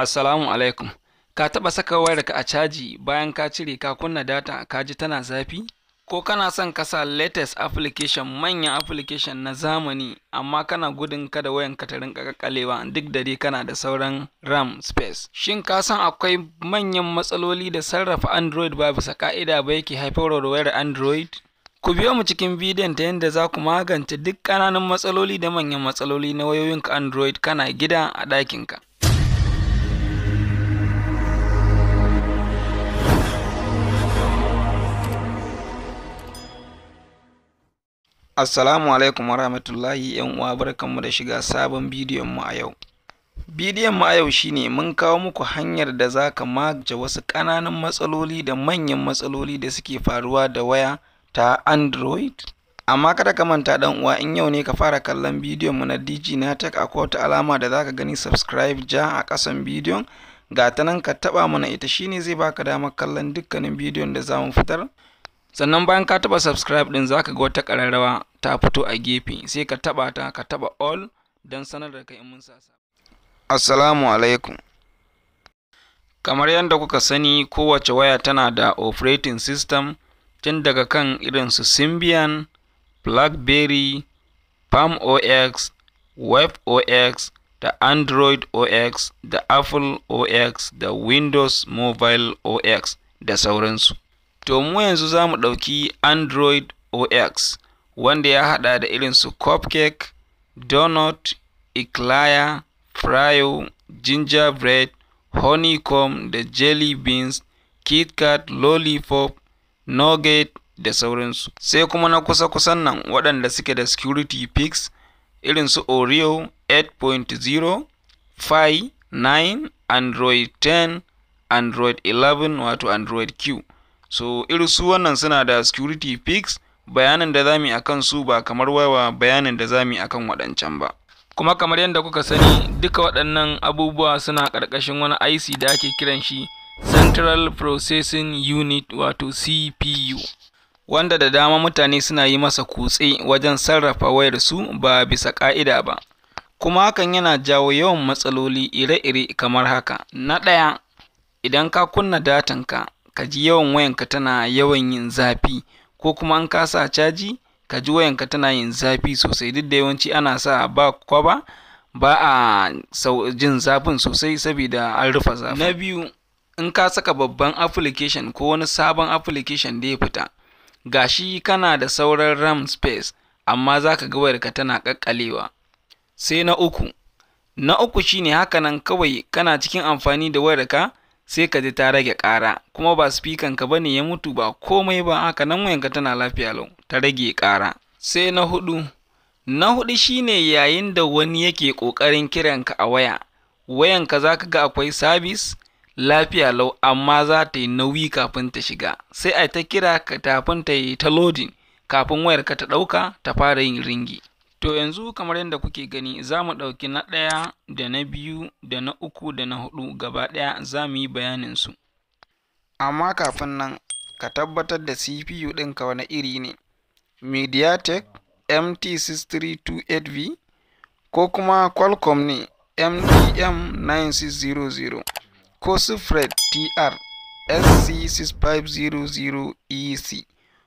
Assalamu alaikum. Ka taɓa saka wayarka a caji bayan ka cire ka kunna data ka ji tana zafi? Ko kana son ka sa latest application, manyan application na zamani, amma kana gudun kada wayanka ta rinƙa ƙaƙƙalewa duk da dai kana da sauran RAM space? Shin ka san akwai manyan matsaloli da sarrafa Android ba bisa ƙa'ida ba yake haifarwa da wayar Android? Ku biyo mu cikin bidiyon ta yadda za ku magance duk ƙananan matsaloli da manyan matsaloli na wayoyinka Android kana gida a ɗakinka. Assalamu alaikum warahmatullahi yan uwa, barkanmu da shiga sabon bidiyon mu a yau. Bidiyon mu a yau shine mun kawo muku hanyar da za ka magance wasu ƙananan matsaloli da manyan matsaloli da suke faruwa da waya ta Android. Amma kada ka manta dan uwa, in yau ne ka fara kallon bidiyon mu na DG Natech, akwai wata alama da zaka gani subscribe ja a ƙasan bidiyon, ga ta nan ka taɓa mana ita, shine zai baka damar kallon dukkanin bidiyon da zamu fitar. Sannan bayan ka taɓa subscribe ɗin, zaka ga wata ƙararrawa ta fito a gefe, sai ka taɓa ta, ka taɓa all don sanar da kai in mun sa. Assalamu alaikum. Kamar yadda kuka sani, kowace waya tana da operating system, tun daga kan irin su Symbian, BlackBerry, Palm OS, Web OS, da Android OS, da Apple OS, da Windows Mobile OS da sauransu. To mu yanzu za mu ɗauki Android OS, wanda ya haɗa da irin su Cupcake, Donut, Eclair, Frio, Gingerbread, Honeycomb da Jelly Beans, KitKat, Lollipop, Nougat da sauransu. Sai kuma na kusa-kusan nan waɗanda suke da security fix, irin su Oreo 8.0, Pie 9, Android 10, Android 11 wato Android Q. So irin su wannan suna da security fix, bayanin da zamu yi akan su ba kamar wawa bayanin da zamu yi akan waɗancan ba. Kuma kamar yadda kuka sani, duka waɗannan abubuwa suna ƙarƙashin wani IC da ake kiran shi Central Processing Unit, wato CPU, wanda da dama mutane suna yi masa kutse wajen sarrafa wayar su ba bisa ƙa'ida ba. Kuma hakan yana jawo yawan matsaloli ire-ire kamar haka. Na ɗaya, idan ka kunna datanka ka ji yawan wayanka tana yawan yin zafi, ko kuma in ka sa caji ka ji wayanka tana yin zafi sosai, duk da yawanci ana sa ba kwaba ba a jin zafin sosai saboda an rufe zafin. Na biyu, in ka saka babban application ko wani sabon application da ya fita, gashi kana da sauran RAM space, amma za ka ga wayarka tana ƙaƙƙalewa. Sai na uku, na uku shine hakanan kawai kana cikin amfani da wayarka sai ka ji ta rage ƙara, kuma ba speaker ka bane ya mutu ba komai ba, haka nan wayanka tana lafiya lau ta rage ƙara. Sai na hudu, na hudu shine yayin da wani yake ƙoƙarin kiranka a waya, wayanka za ka ga akwai service lafiya lau, amma za ta yi nauyi kafin ta shiga, sai a ta kira ka kafin ta yi ta loading kafin wayarka ta ɗauka ta fara yin ringi. To yanzu kamar yadda kuke gani, za mu ɗauki na ɗaya da na biyu da na uku da na huɗu, gaba ɗaya za mu yi bayanin su. Amma kafin nan, ka tabbatar da CPU ɗinka wani iri ne, MediaTek MT6328V ko kuma Qualcomm ne MDM9600 ko Sifred TR SC6500EC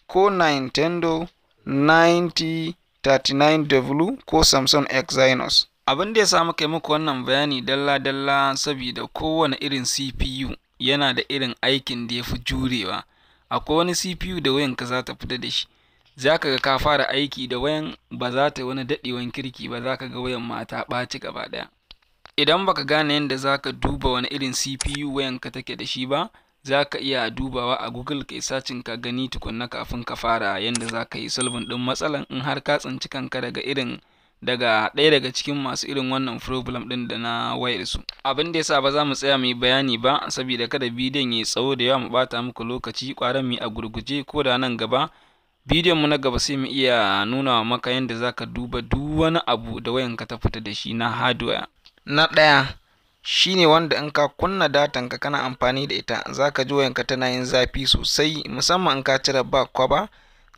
ko Nintendo 9039W ko Samsung Exynos. Abin da ya sa muka yi muku wannan bayani dalla-dalla, saboda kowane irin CPU yana da irin aikin da ya fi jurewa. Akwai wani CPU da wayanka za ta fita da shi, za ka ga ka fara aiki da wayan ba za ta yi wani daɗewan kirki ba, za ka ga wayan ma ta ɓaci gaba ɗaya. Idan baka gane yadda za ka duba wani irin CPU wayanka take da shi ba, za ka iya dubawa a Google kai searching ka gani tukunna kafin ka fara yadda za ka yi solving ɗin matsalan, in har ka tsinci kanka daga irin daga ɗaya daga cikin masu irin wannan problem ɗin da na wayar su. Abin da yasa ba za mu tsaya mu yi bayani ba, saboda kada bidiyon ya tsawo da yawa mu ɓata muku lokaci, ƙwara mu yi a gurguje, ko da nan gaba bidiyon mu na gaba sai mu iya nuna maka yadda za ka duba duk wani abu da wayanka ta fita da shi na hardware. Na ɗaya shine wanda in ka kunna datanka kana amfani da ita, za ka ji wayanka tana yin zafi sosai, musamman in ka cire ba kwaba,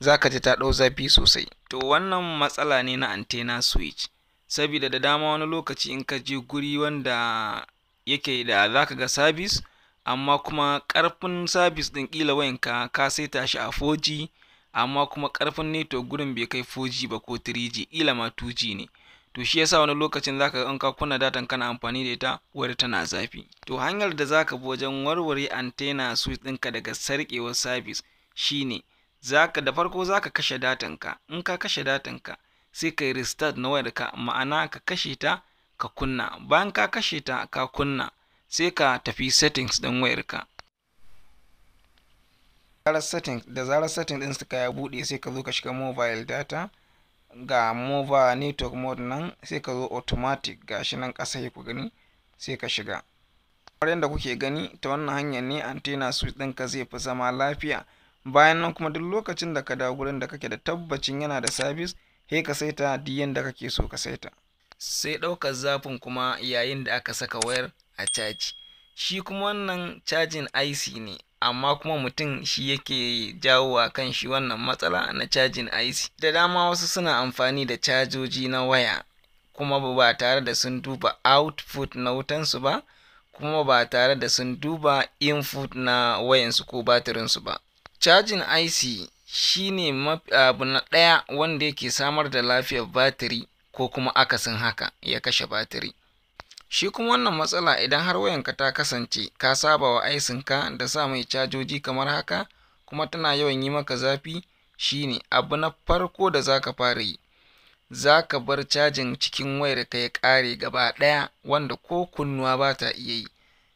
za ka ji ta ɗau zafi sosai. To wannan matsala ne na antenna switch, saboda da dama wani lokaci in ka je guri wanda yake da zaka ga service, amma kuma ƙarfin service ɗin ƙila wayanka ka saita shi a 4G, amma kuma ƙarfin network gurin bai kai 4G ba ko 3G, ƙila ma 2G ne. To shi yasa wani lokacin zaka ga in ka kunna datan kana amfani da ita, wayar tana zafi. To hanyar da zaka bi wajen warware antenna switch ɗinka daga sarƙewar service shine zaka da farko zaka kashe datan ka. In ka kashe datan ka, sai ka yi restart na wayarka, ma'ana ka kashe ta ka kunna. Bayan ka kashe ta ka kunna, sai ka tafi settings ɗin wayarka. Da zarar setting ɗin suka ya buɗe, sai ka zo ka shiga mobile data, ga mobile network mode nan, sai ka zo automatic, gashi nan ƙasa ku gani, sai ka shiga. Kamar yadda kuke gani, ta wannan hanyar ne antenna switch ɗinka zai fi zama lafiya. Bayan nan kuma, duk lokacin da ka dawo gurin da kake da tabbacin yana da service, sai ka saita duk yanda kake so ka saita. Sai ɗaukar zafin kuma yayin da aka saka wayar a caji. Shi kuma wannan cajin IC ne, amma kuma mutum shi yake jawowa kan shi wannan matsala na cajin IC. Da dama wasu suna amfani da cajoji na waya kuma ba tare da sun duba output na wutansu ba, kuma ba tare da sun duba input na wayansu ko batirinsu ba. Cajin IC shine abu na ɗaya wanda yake samar da lafiyar batiri, ko kuma akasin haka ya kashe batiri. Shi kuma wannan matsala, idan har wayanka ta kasance ka saba wa IC ka da sa mai cajoji kamar haka, kuma tana yawan yi maka zafi, shine abu na farko da zaka fara yi, zaka bar cajin cikin wayarka ya ƙare gaba ɗaya, wanda ko kunnuwa ba ta iya yi.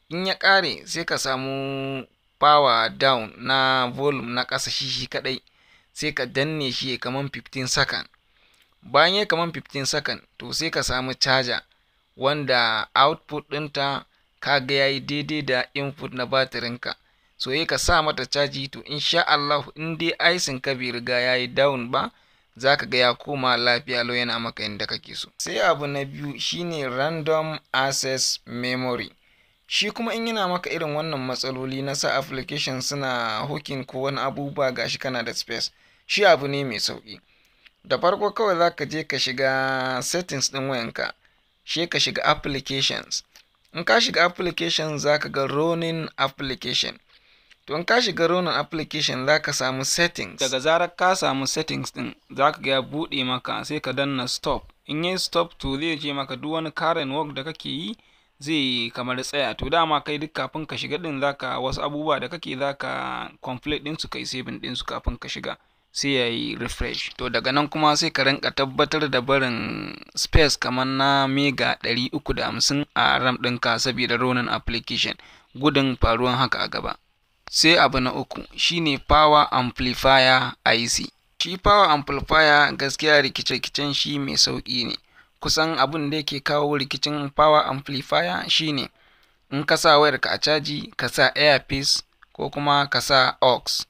In ya ƙare, sai ka samu power down na volume na ƙasa shi shi kaɗai, sai ka danne shi ya kaman 15 second. Bayan ya kaman 15 second, to sai ka samu charger wanda output ɗinta ka ga yayi daidai da input na batirinka, so sai ka sa mata caji. To insha Allah, in dai IC n ka bai riga yayi down ba, zaka ga ya koma lafiya lau, yana maka yanda kake so. Sai abu na biyu shine random access memory. Shi kuma in yana maka irin wannan matsaloli na sa application suna hooking ko wani abubuwa, gashi kana da space, shi abu ne mai sauƙi. Da farko kawai zaka je ka shiga settings ɗin wayanka, shi ka shiga applications. In ka shiga applications, zaka ga running application. To in ka shiga running application, zaka samu settings. Daga zarar ka samu settings ɗin, zaka ga ya buɗe maka, sai ka danna stop. In yi stop, to zai ce maka duk wani current work da kake yi zai kamar tsaya. To dama kai duk kafin ka shiga din, zaka wasu abubuwa da kake zaka complete din su, kai saving din su kafin ka shiga, sai ya yi refresh. To daga nan kuma sai ka rinka tabbatar da barin space kamar na mega 350 a RAM ɗinka, saboda running application, gudun faruwan haka a gaba. Sai abu na uku shine power amplifier IC. Shi power amplifier, gaskiya rikice-rikicen shi mai sauƙi ne. Kusan abin da yake kawo rikicin power amplifier shine in ka sa wayarka a caji, ka sa earpiece ko kuma ka sa aux,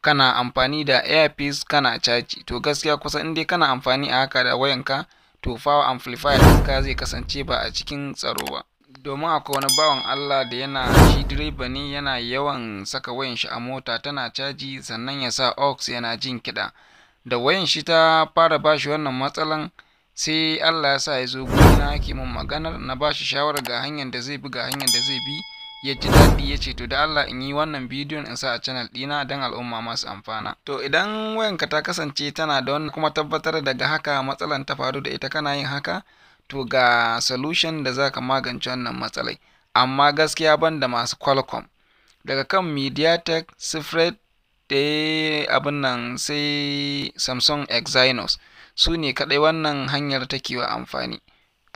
kana amfani da earpiece kana caji. To gaskiya kusan in dai kana amfani a haka da wayanka, to power amplifier ɗinka zai kasance ba a cikin tsaro ba. Domin akwai wani bawan Allah da yana shi direba ne, yana yawan saka wayan shi a mota tana caji, sannan ya sa aux yana jin kiɗa. Da wayan shi ta fara bashi wannan matsalan, sai Allah ya sa ya zo gurina yake min maganar. Na bashi shawarar ga hanyar da zai bi, ga hanyar da zai bi. Ya ji daɗi, ya ce to da Allah in yi wannan bidiyon in sa a channel ɗina don al'umma masu amfana. To idan wayanka ta kasance tana da wannan, kuma tabbatar daga haka matsalan ta faru da ita, kana yin haka, to ga solution da za ka magance wannan matsalai. Amma gaskiya banda masu Qualcomm, daga kan MediaTek, Spread da abin nan, sai Samsung Exynos, su ne kaɗai wannan hanyar take wa amfani.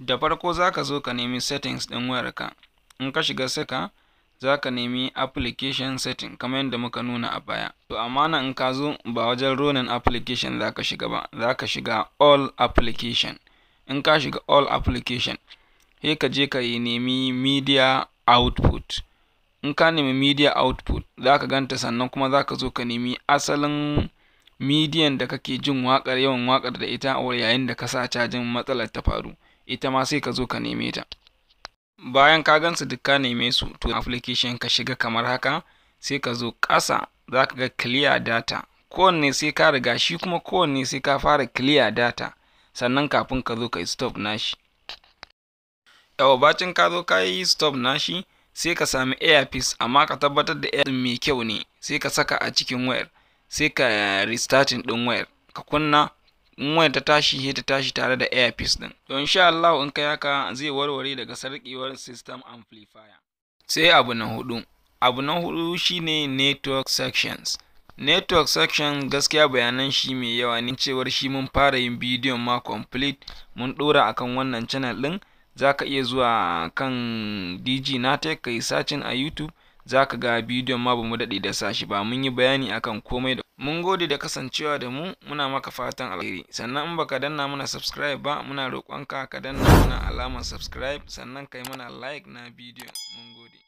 Da farko za ka zo ka nemi settings ɗin wayarka. In ka shiga saka, za ka nemi application setting kamar yadda muka nuna a baya. To amma nan in ka zo, ba wajen running application za ka shiga ba, za ka shiga all application. In ka shiga all application, sai ka je ka yi nemi media output. In ka nemi media output, za ka ganta. Sannan kuma za ka zo ka nemi asalin median da kake jin waƙar, yawan waƙar da ita yayin da ka sa cajin matsalar ta faru, ita ma sai ka zo ka neme ta. Bayan ka gansu duk ka neme su, to application ka shiga kamar haka, sai ka zo ƙasa, za ka ga clear data. Kowanne sai ka riga shi kuma kowanne sai ka fara clear data, sannan kafin ka zo ka yi stop nashi. Yawa, bacin ka zo ka yi stop nashi, sai ka sami earpiece, amma ka tabbatar da earpiece mai kyau ne, sai ka saka a cikin wayar, sai ka restarting din wayar, ka kunna. In wayar ta tashi, sai ta tashi tare da earpiece din. To, insha Allah in kai haka zai warware daga sarƙewar system amplifier. Sai abu na hudu. Abu na hudu shine network sections. Network section, gaskiya bayanan shi mai yawa ne, cewar shi mun fara yin bidiyon ma complete, mun dora akan wannan channel din. Zaka iya zuwa kan DG Natech, kai searching a YouTube, zaka ga bidiyon ma, bamu daɗe da sashi ba. Mun yi bayani akan komai da. Mun gode da kasancewa da mu, muna maka fatan alheri. Sannan in baka danna mana subscribe ba, muna roƙonka ka danna mana alamar subscribe, sannan kai mana like na bidiyon. Mun gode.